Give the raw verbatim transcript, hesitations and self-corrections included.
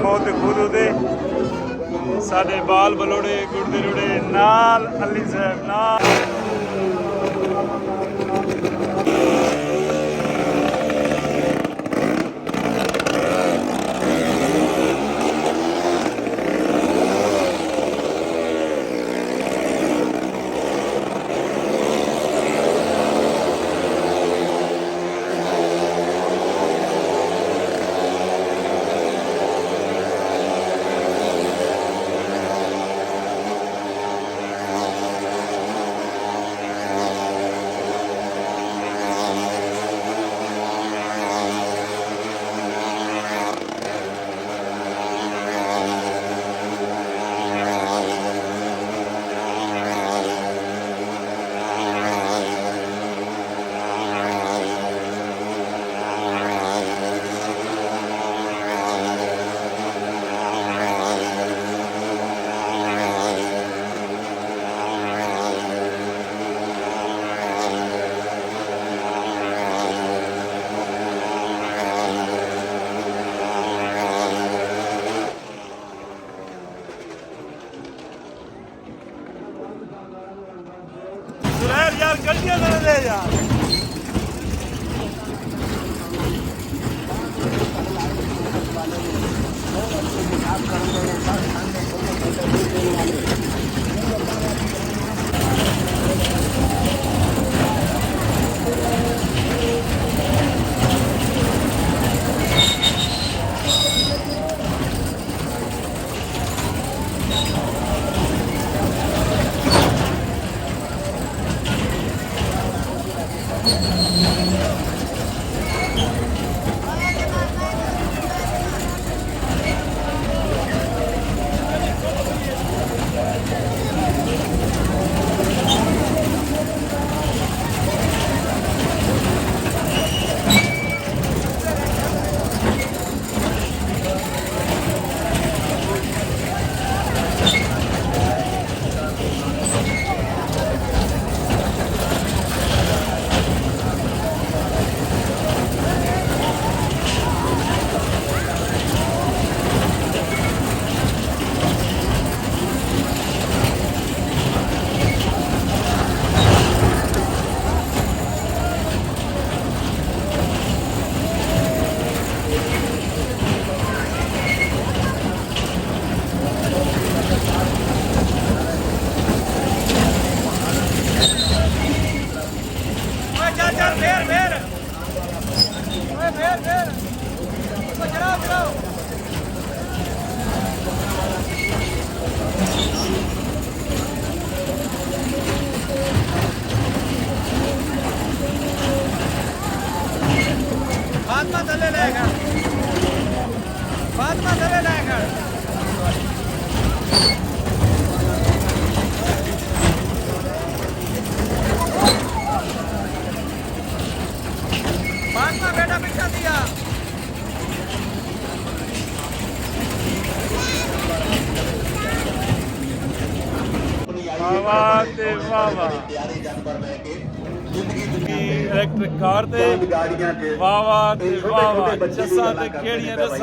موت دے کھوہ دے اتے ساݙے ٻال ٻلوڑے، گڑدے لوڑے نال علی صاحب نال۔ زبیر یار، گڈیاں نہ دے یار۔ فاطمہ تھلے لے کر، فاطمہ تھلے لے کر۔ فاطمہ بیٹا پچھا دیا۔ واہ واہ تے واہ واہ۔ الیکٹرک کار تے واہ واہ تے واہ واہ۔ چساں تے کیڑیاں ݙساں۔